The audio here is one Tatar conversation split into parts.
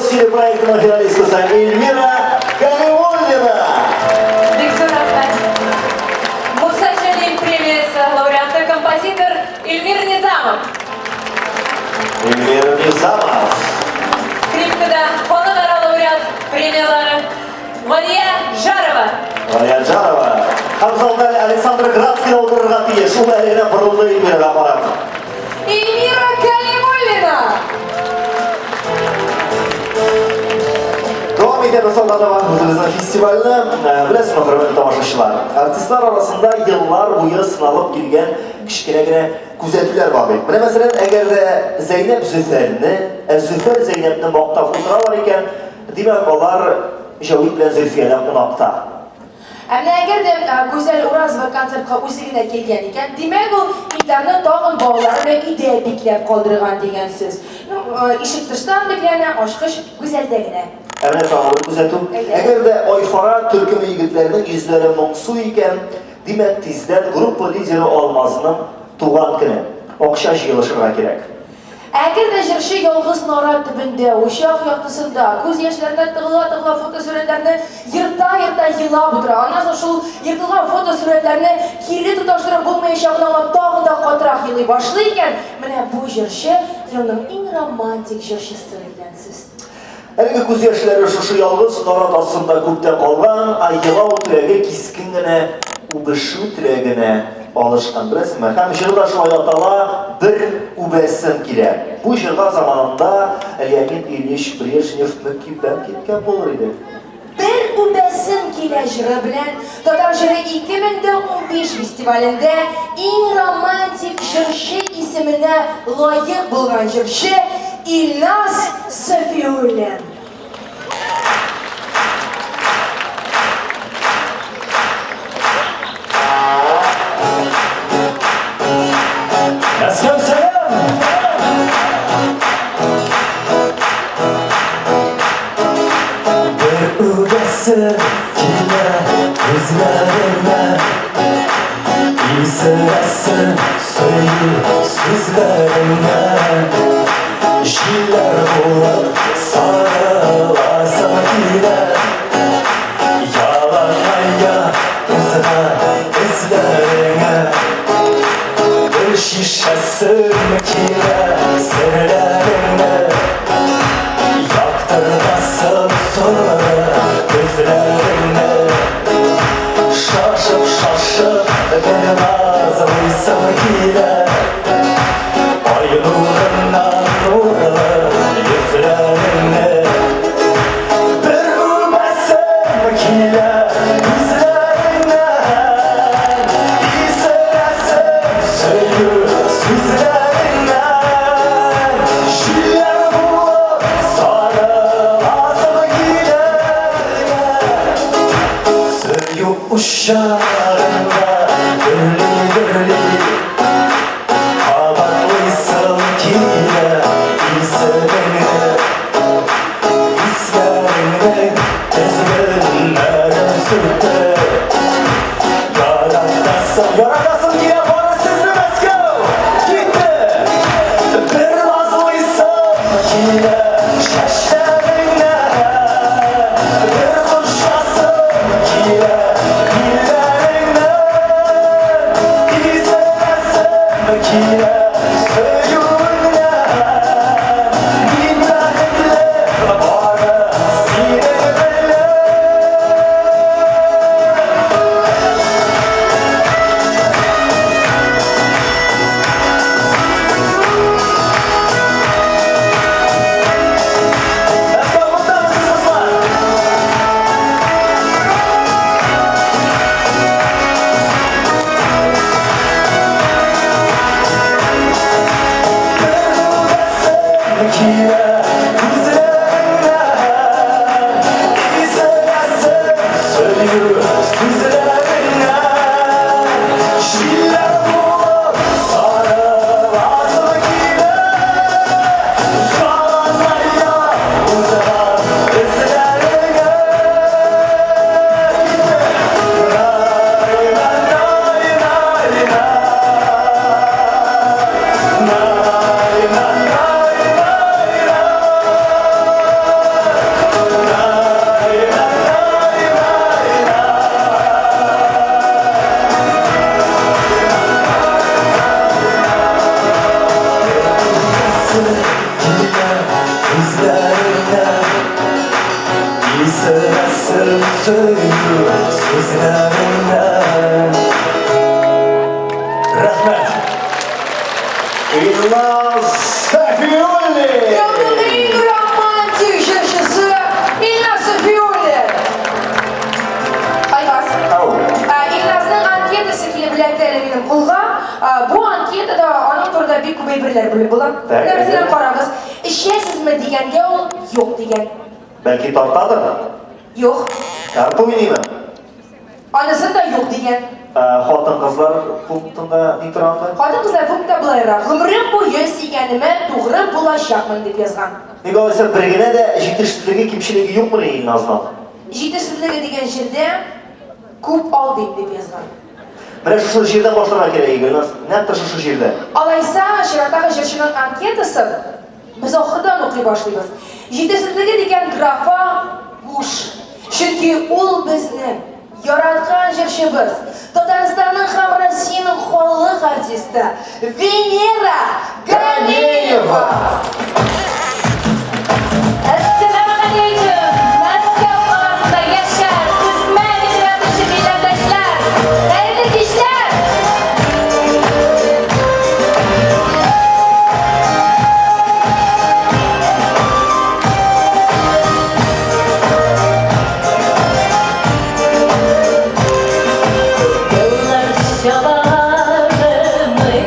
стиле проектының финалисткасы Эльмира Калимуллина. Бик зур рәхмәт. Муса Җәлил премиясе лауреаты композитор Эльмир Низамов. Эльмир Низамов. Скрипкада халыкара лауреат премияләре Галия Жарова. Галия Жарова. Һәм залда Александр Градский утырырга тиеш. Ул әле генә борылды Эльмирага карап. Эльмира Калимуллина. Дәвам итәбез алга таба үзебезнең фестивальне. Беләсезме, хөрмәтле тамашачылар, артистлар арасында еллар буе сыналып килгән кечкенә генә күзәтүләр бар бит. Менә мәсәлән, әгәр дә Зәйнәп Зөфәрне, ә Зөфәр Зәйнәпне мактап утыралар икән, димәк, алар Җәвит белән Зөлфиядә кунакта. Ә менә әгәр дә Гүзәл Уразова концертка үзе генә килгән икән, димәк, ул Илдарны тагын балалары белән өйдә бикләп калдырган дигән сүз. Ну, ишек тыштан бикләнә, ачкыч Гүзәлдә генә. Ә менә тагын бер күзәтү. Әгәр дә Айфара төркеме егетләренең йөзләре моңсу икән, димәк, тиздән группа лидеры Алмазның туган көне. Акча җыелышырга кирәк. Әгәр дә җырчы ялгыз нарат төбендә, учак яктысында, күз яшьләренә тыгыла-тыгыла фотосурәтләрне ерта-ерта елап утыра, аннан соң шул ертылган фотосурәтләрне кире тоташтырып булмаячагын аңлап тагын да катырак елый башлый икән, менә бу җырчы елның иң романтик җырчысы дигән сүз. Әлеге күз яшьләре шушы ялгыз нарат астында күптән калган, ә елау теләге кискен генә үбешү теләгенә алышкан, беләсеңме? Һәм җыр да шулай атала, Бер үбәсем килә. Бу җырга заманында Леонид Ильич Брежнев мөкиббән киткән булыр иде. Бер үбәсем килә җыры белән Татар җыры 2015 фестивалендә иң романтик җырчы исеменә лаек булган җырчы Илназ Сафиуллин. Мәскәү сәлам! Бер үбәсе килә күзләреңә, Исерәсе сөю сүзләреңә. Җилләр булып сарыласың килә, Яланая узган эзләреңә. Бер шешәсем килә серләреңне, Яктыртасым соңгы күзләреңне. Шашып-шашып бер назлыйсым килә, Ай нурыннан нурлы йөзләреңне. Бер үбәсем килә күзләреңнән, Исерәсем сөю сүзләреңнән. Җилләр булып сарыласым килә, Сөю учагында дөрли-дөрли. Кабатлыйсым килә исемеңне, Хисләреңнең тезгеннәрен сүтеп. Яратасым, яратасым килә бары сезне, Мәскәү! Китте! Бер назлыйсым килә чәчләреңнән, Бер кочасым килә билләреңнән. Сөю сүзләреңнән. Рәхмәт! Илназ Сафиуллин! Елның иң романтик җырчысы Илназ Сафиуллин. Айваз. Ау. Илназның анкетасы килеп эләкте әле минем кулга. Бу анкетада аның турында бик күп әйберләр белеп була. Так, Менә мәсәлән, әйдә. карагыз. Эчәсезме дигәнгә ул юк дигән. Бәлки тартадыр? Юк. Карта уйныймы? Анысын да юк дигән. Хатын-кызлар пунктында ни тора анда? Хатын-кызлар пунктында болайрак. Гомерем буе сөйгәнемә тугры булачакмын дип язган. Ник алайса бер генә дә җитешсезлеге, кимчелеге юкмыни Илназның? Җитешсезлеге дигән җирдә күп алдыйм дип язган. Менә шушы җирдән башларга кирәк, Гөлназ. Нәкъ тә шушы җирдә. Алайса, чираттагы җырчының анкетасын без ахырдан укый башлыйбыз. Җитешсезлеге дигән графа буш. Чөнки ул безнең яраткан җырчыбыз, Татарстанның һәм Россиянең халык артисты Венера Ганеева. Әссәламегаләйкүм! Мәскәү каласында яшәп, хезмәт итеп ятучы милләттәшләр! Хәерле кичләр! Еллар чабармый,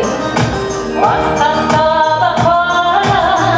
артка таба карамый.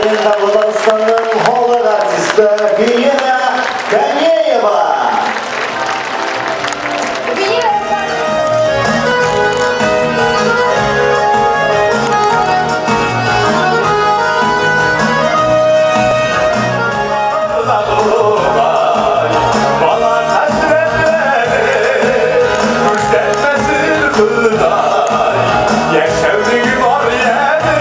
Россиянең һәм Татарстанның халык артисты Венера Ганеева. Венера. Bala hasretleri Görsetmesin Kıday Yaşevlik var yedi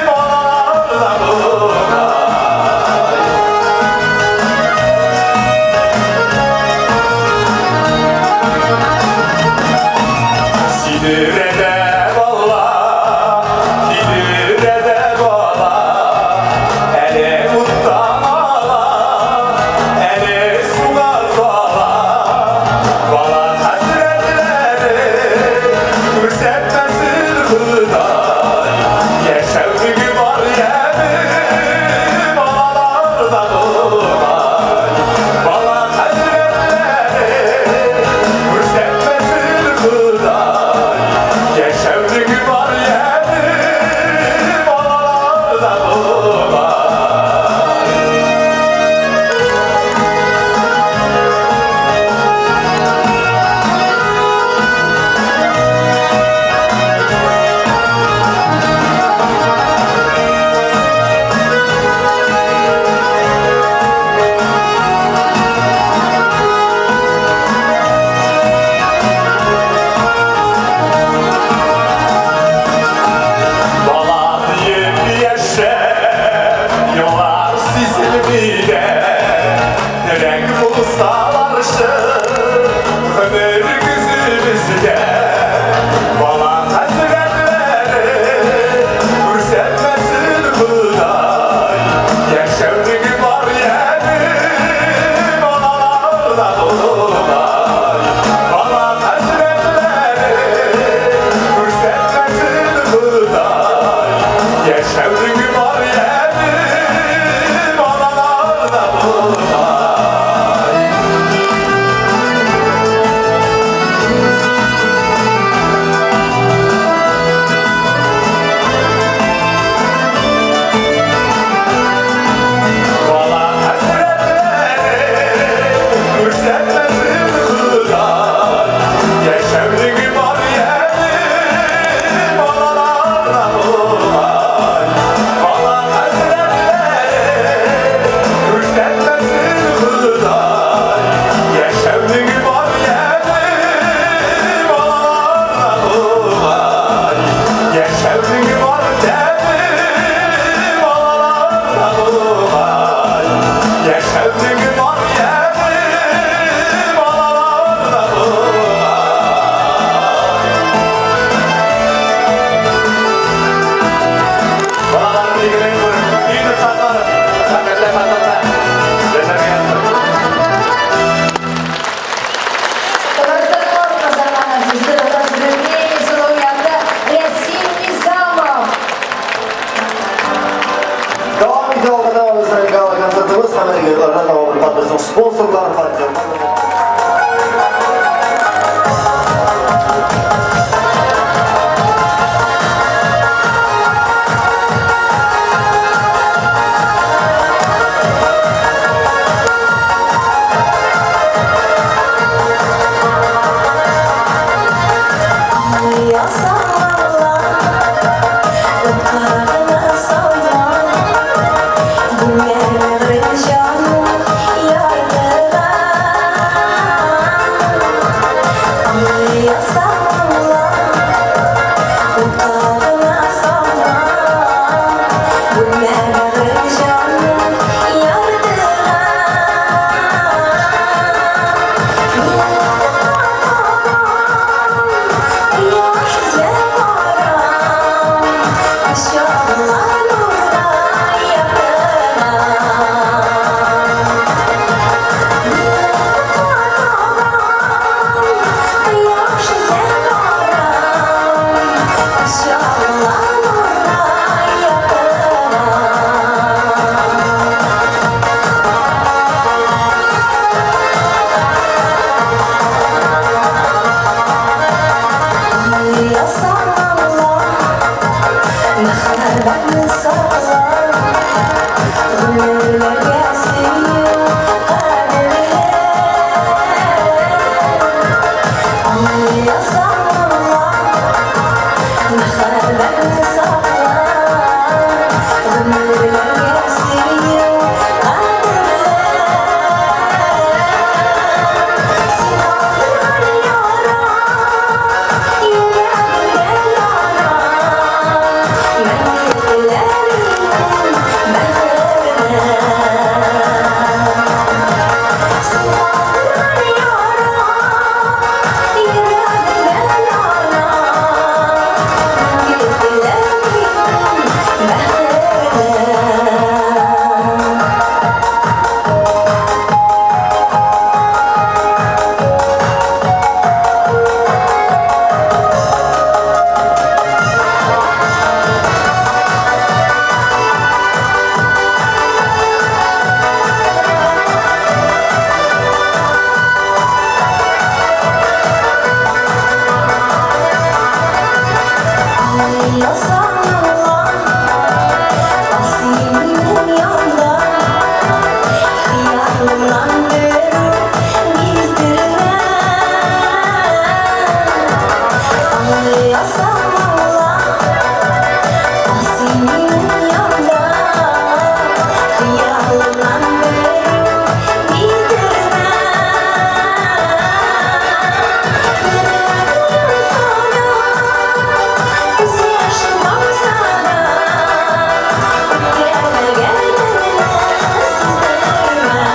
Balalarla bulay. Sinirede bala, sinirede bala, ele muttan ala, ele suga sala. Bala hasretleri görsetmesin Kıday. Yaşevlik var yedi, balalarda bulay. Bala hasretleri görsetmesin Kıday. Yaşevlik var yedi, balalarda bulay. Balayım yaşa, yollar sizin bile. Renk bulsalar şu, ömür güzümüzde. Bala hasretleri, görsetmesin Kıday. Yaşevlik var yedi, balalarla dolay. Bala hasretleri, görsetmesin Kıday. Yaşevlik var yedi, balalarla dolay. Bala hasretleri görsetmesin Kıday. Yaşevlik var yedi, balalarla dolay. Bala hasretleri görsetmesin Kıday. Yaşevlik var yedi, balalarla dolay. Yaşevlik var yedi, balalarla dolay. Yaşevlik var yedi, balalarla dolay. Balalar birliginin сөйгілі шатлары, шәкәртә шатлата, Yaşarga yazsın. Татарстанның атказанган артисты, Татар җыры премиясе лауреаты Рәсим Низамов. Дәвам итә алган безнең гала концертыбыз һәм әлеге дәвам безнең спонсорлар, партнерлар. Ya salma, utlağına salma, bu mermer canım yardılar. Ya salma, utlağına salma, bu mermer canım yardılar. Мәхәббәтне сакла. Гомерләргә сөю кадерле. Аңлыйсың аңла, мәхәббәтне сакла. Гомерләргә сөю кадерле. Син алдырган яра, йөрәгемдә яра. Мәңге теләр идем бәхетне. Син алдырган яра, йөрәгемдә яра. Мәңге теләр идем бәхетне. Аңлыйсың аңла, син минем янда. Хыялымнан берүк биздермә. Аңлыйсың аңла, син минем янда. Хыялымнан берүк биздермә. Йөрәгем янса да, күз яшем тамса да, үпкәләгәнеңне сиздермә.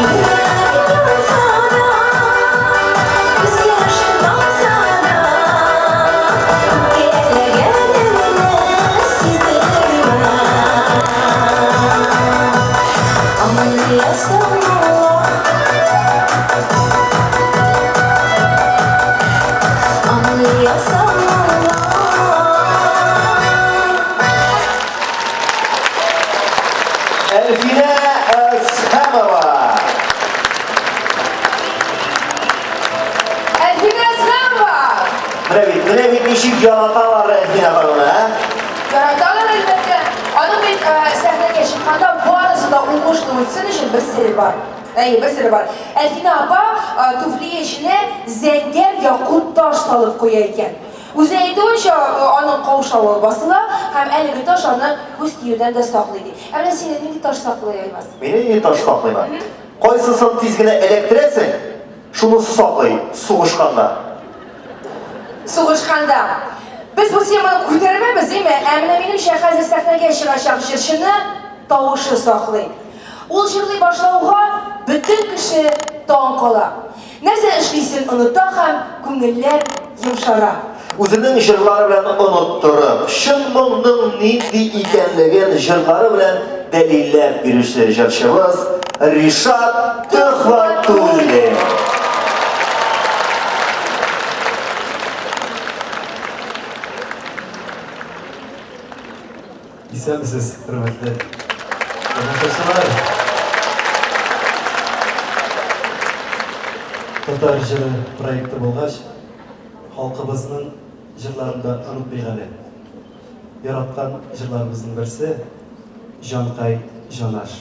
Йөрәгем янса да, күз яшем тамса да, үпкәләгәнеңне сиздермә. Аңлыйсың аңла, аңлыйсың аңла. Әлфинә Әсхәмова. Әлфинә Әсхәмова! Менә бит ничек яраталар Әлфинә ханымны, ә? Яраталар, әлбәттә. Аның бит сәхнәгә чыкканда барысы да уңышлы үтсен өчен бер сере бар. Әйе, бер сере бар. Әлфинә апа туфли эченә зәңгәр якут таш салып куя икән. Үзе әйтүенчә, аның каушавы басыла һәм әлеге таш аны күз тиюдән дә саклый ди. Ә менә сине нинди таш саклый, Аймаз? Мине нинди таш саклыймы? Кайсысын тиз генә эләктерәсең, шунысы саклый сугышканда. Сугышканда. Без бу теманы күтәрмәбез, әйме? Ә менә минемчә, хәзер сәхнәгә чыгачак җырчыны тавышы саклый. Ул җырлый башлауга бөтен кеше таң кала. Нәрсә эшлисен оныта һәм күңелләр йомшара. Үзенең җырлары белән оныттырып, чын моңның нинди икәнлеген җырлары белән дәлилләп бирүче җырчыбыз Ришат Төхвәтуллин. Исәнмесез, хөрмәтле тамашачылар. Татар җыры проекты булгач, халкыбызның җырларын да онытмыйк әле. Яраткан җырларыбызның берсе Җанкай Җанаш.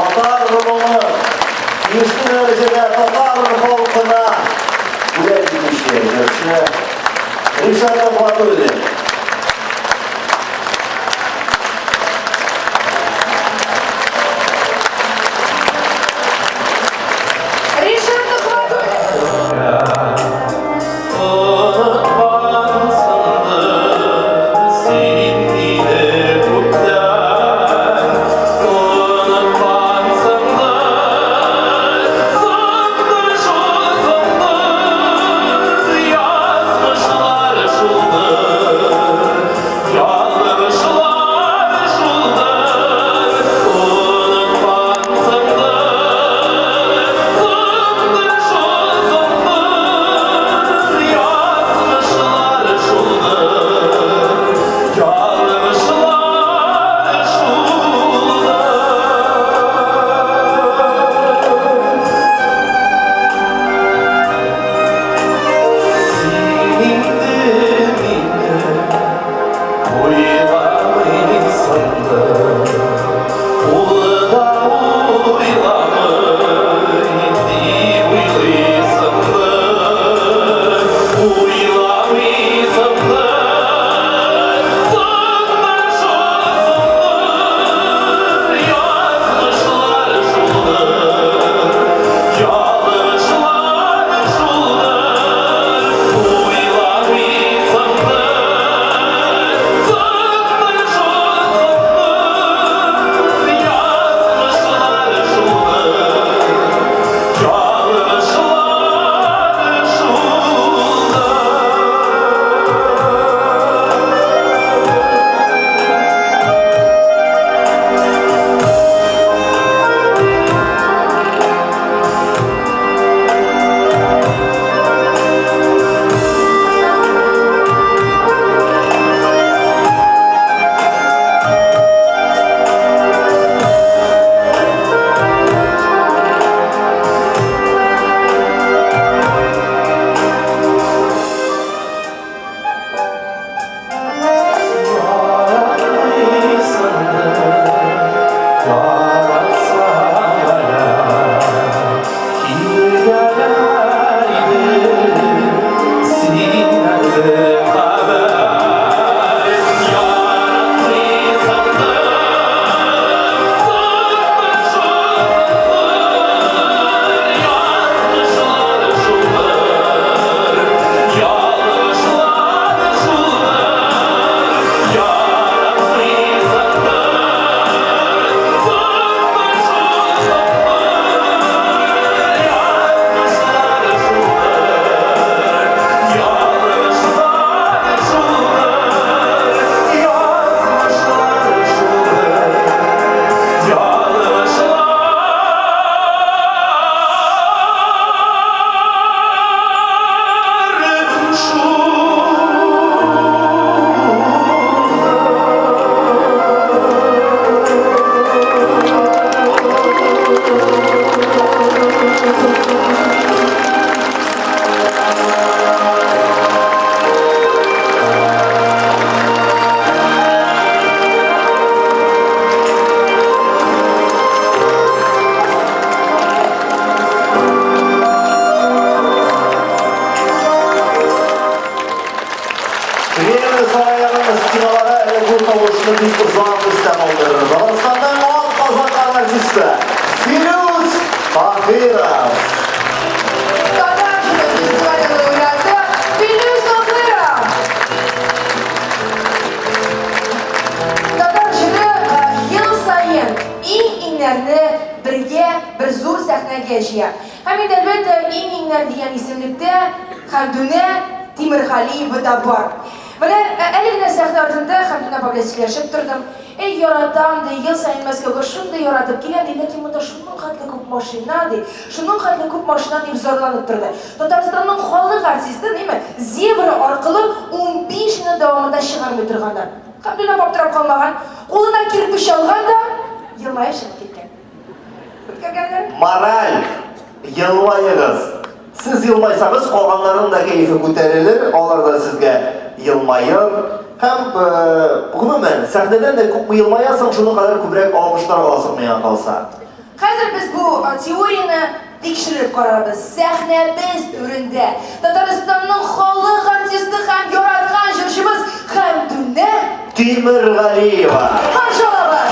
Татар моңы тиешле дәрәҗәдә татар халкына бүләк итүче җырчы Ришат Төхвәтуллин. Ришат Төхвәтуллин. Кремль сараеның стеналары әле бу тавышны бик озак истә калдырыр. Татарстанның атказанган артисты Филүс Каһиров. Татар җыры фестивале лауреаты Филүс Каһиров. Татар җыры ел саен иң-иңнәрне бергә бер зур сәхнәгә җыя. Һәм инде, әлбәттә, иң-иңнәр дигән исемлектә Хәмдүнә Тимергалиева да бар. Менә әле генә сәхнә артында Хәмдүнә апа белән сөйләшеп тордым. Әй, яратам, ди, ел саен Мәскәүгә шундый яратып киләм, ди, ләкин монда шуның хәтле күп машина, ди, шуның хәтле күп машина, дип зарланып торды. Татарстанның халык артисты, димме, зебра аркылы 15 минут дәвамында чыгармый торганнар. Хәмдүнә апа аптырап калмаган, кулына кирпеч алган да, елмаеп чыгып киткән. Үткәргәннәр. Мораль! Елмаегыз! Сез елмайсагыз, калганнарының да кәефе күтәрелер, алар да сезгә елмаер. Һәм, гомумән, сәхнәдән дә күпме елмаясың, шуның кадәр күбрәк алкышлар аласың миңа калса. Хәзер без бу теорияне тикшереп карарбыз. Сәхнәбез түрендә Татарстанның халык артисты һәм яраткан җырчыбыз Хәмдүнә Тимергалиева. Каршы алабыз!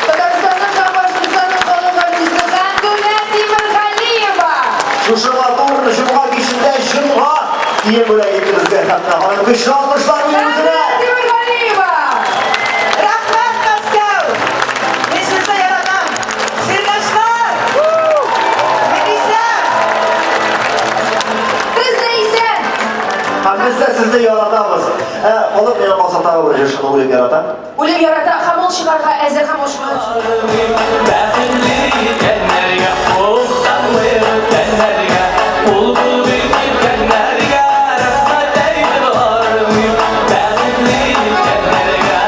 Татарстанның һәм Башкортстанның халык артисты Хәмдүнә Тимергалиева! Шушы матур җомга кичендә җомга кием бүләк итте безгә Хәмдүнә ханым. Көчле алкышлар Хәмдүнә үзенә. Тимергалиева! Рәхмәт, Мәскәү! Мин сезне яратам! Сиргашлар! Мин исән! Без дә исән! Һәм без дә сезне яратабыз. Ә, халык миңа калса тагы бер җырчыны үлеп ярата. Үлеп ярата һәм ул чыгарга әзер һәм ул чыгарга. Бәхетле икәннәргә, уфтанлы үткәннәргә, ул булды киткәннәргә, рәхмәт әйтеп армыйм, бәхетле икәннәргә.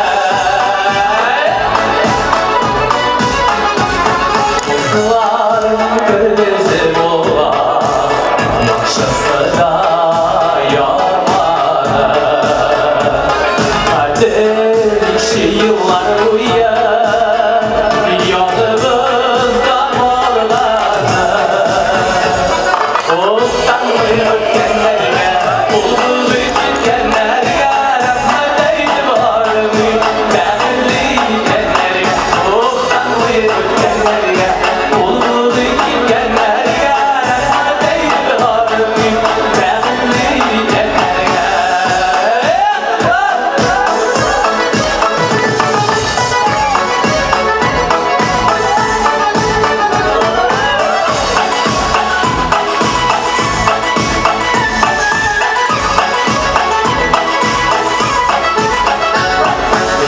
Дусларның төрлесе була, яхшысы да, яманы. Хәтер еллар буе яныбызда булганы. Уттанлы үткәннәргә, ул киткәннәргә, рәхмәт әйтеп армыйм, бәхетле икәннәргә. Уттанлы үткәннәргә, ул киткәннәргә, рәхмәт әйтеп армыйм, бәхетле икәннәргә.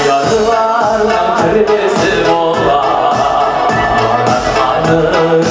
Yarılardan төрлесе була, яратканын.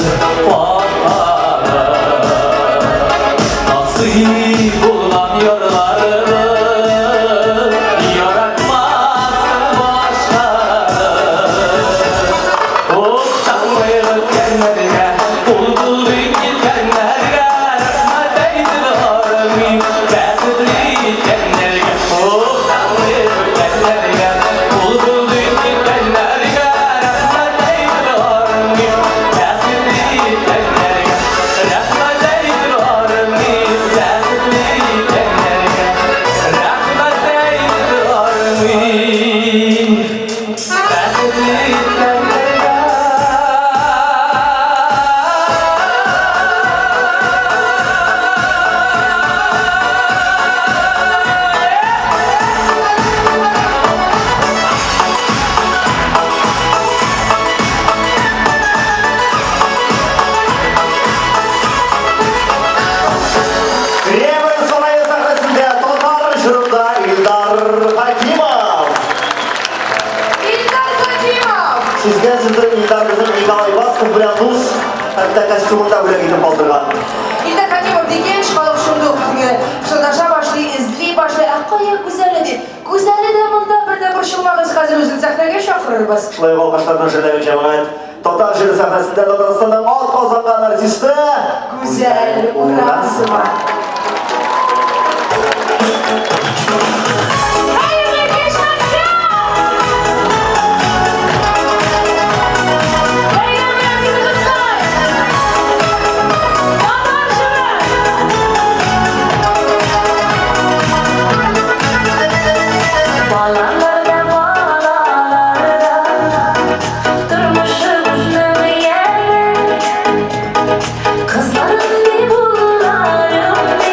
Николай Басков белән дус, хәтта костюмын да бүләк итеп калдырган. Илдар Хәкимов дигәч, халык шундук теге пышылдаша башлый, эзли башлый. Ә кая Гүзәле дип. Гүзәле дә монда, бер дә борчылмагыз, хәзер үзен сәхнәгә чакырырбыз. Шулай ук алкышларны жәлләмик, җәмәгать. Татар җыры сәхнәсендә Татарстанның атказанган артисты Гүзәл Уразова. Хәерле кич, Мәскәү! Бәйрәм белән сезне, дуслар! Татар җыры! Балаларда, балаларда тормышыбызның яме. Кызларым дип, улларым дип.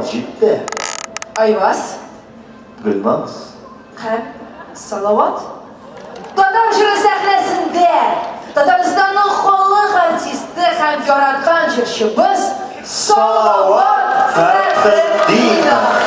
Вакыт җитте. Айваз. Гөлназ. Һәм Салават. Татар җыры сәхнәсендә Татарстанның халык артисты һәм яраткан җырчыбыз Салават Фәтхетдинов.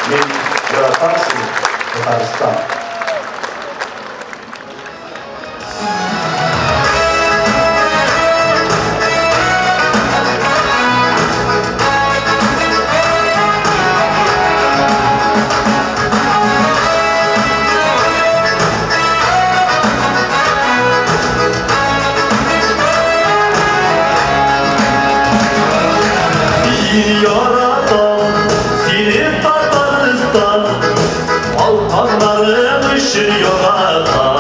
Мин яратам сине, Татарстан. Яратам сине, Татарстан, Балканнарың өчен яратам.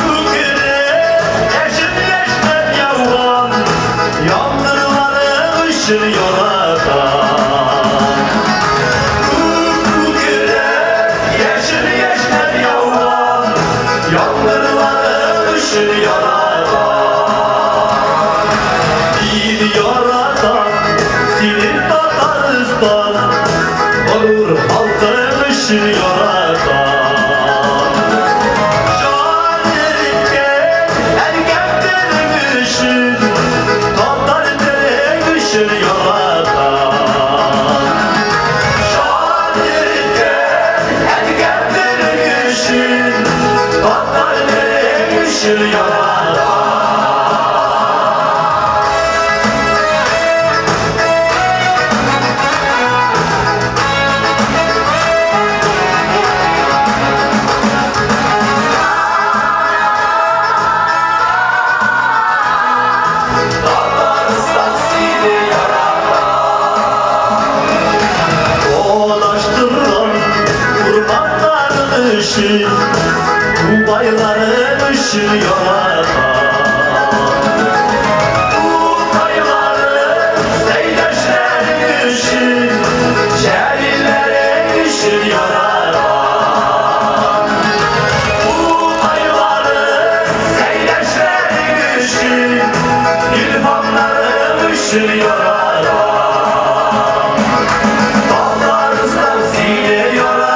Күкрәп, яшен яшьнәп яуган яңгырларың өчен яратам. Күкрәп, яшен яшьнәп яуган яңгырларың өчен яратам. Мин яратам сине, Татарстан, горур халкың өчен яратам. Җан иткән әнкәм телең өчен, татар телең өчен яратам. Җан иткән әнкәм телең өчен, татар телең өчен яратам. өчен, Тукайларым өчен яратам. Тукайларым, Сәйдәшләрем өчен, Җәлилләрем өчен яратам. Тукайларым, Сәйдәшләрем өчен, Илһамнарым өчен яратам. Татарстан сине яратам.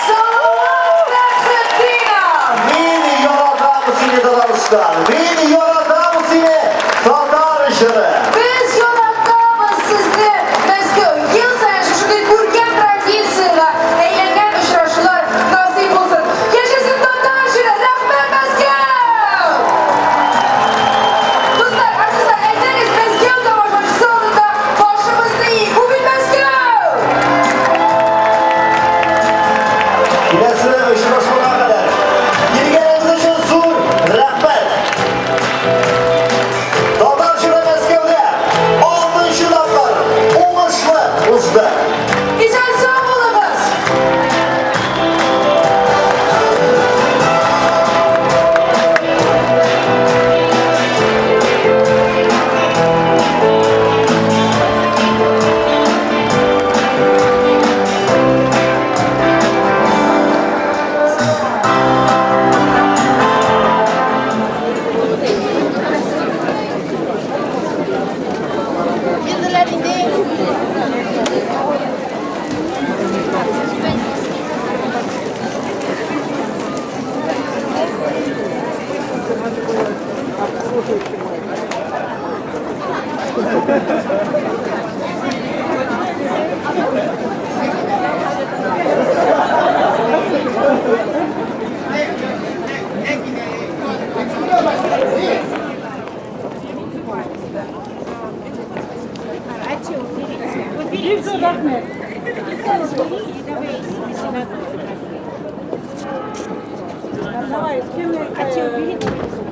Салават Фәхретдинов! Мин яратам сине, Татарстан! Мин яратам сине, татар җыры! Без яратабыз сезне, Мәскәү! Ел саен шушындый күркәм традициягә әйләнгән очрашулар насыйп булсын. Яшәсен татар җыры! Рәхмәт, Мәскәү! Дуслар, артистлар, әйдәгез, Мәскәү тамашачысы алдында башыбызны иик. Бу бит Мәскәү! Киләсе очрашуга кадәр килгәнегез өчен зур рәхмәт! Татар җыры Мәскәүдә 6 тапкыр уңышлы узды. Исән-сау булыгыз!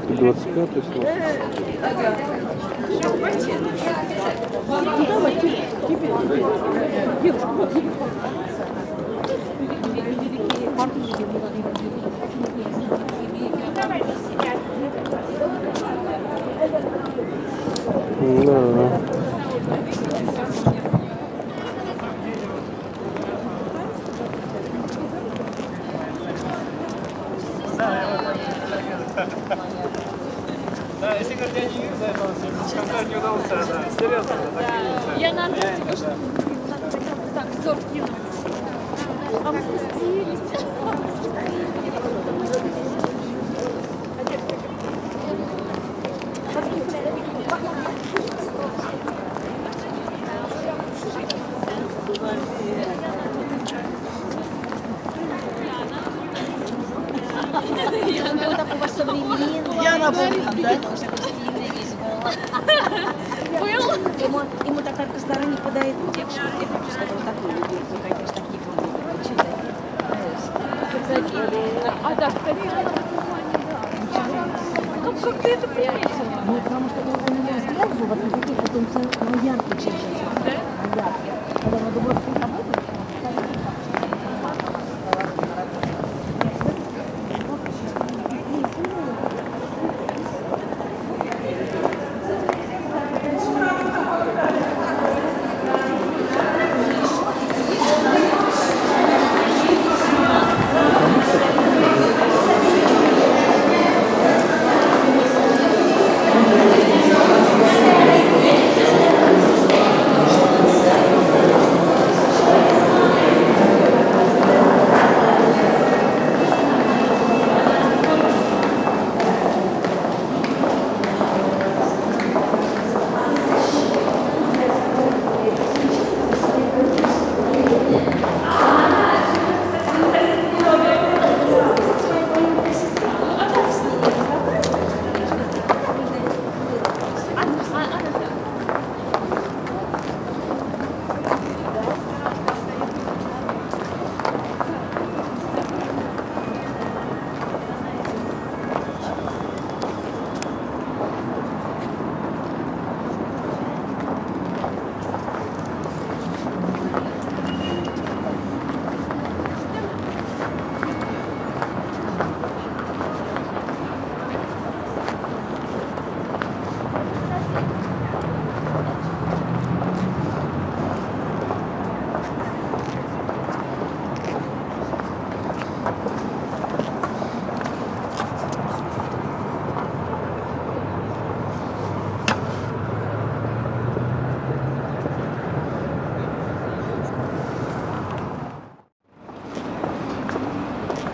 Ты 25-й слот? Да. Да, если говорить, я не за это, концерт не удался, да. Серьезно, так и Я на Антарктику, что так, взор кинуть. А мы спустились. Яна да? Был. Ему так как не подойдут. Я хочу сказать, он такой любит, ну, конечно, такие А, да, кстати, я на этом плане, да. Как ты это приметила? Ну, потому что у него взгляд был вот такой, вот он яркий, чем сейчас. Да? Яркий. Когда на Дубровке работает,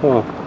Tamam.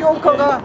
Ёлкага.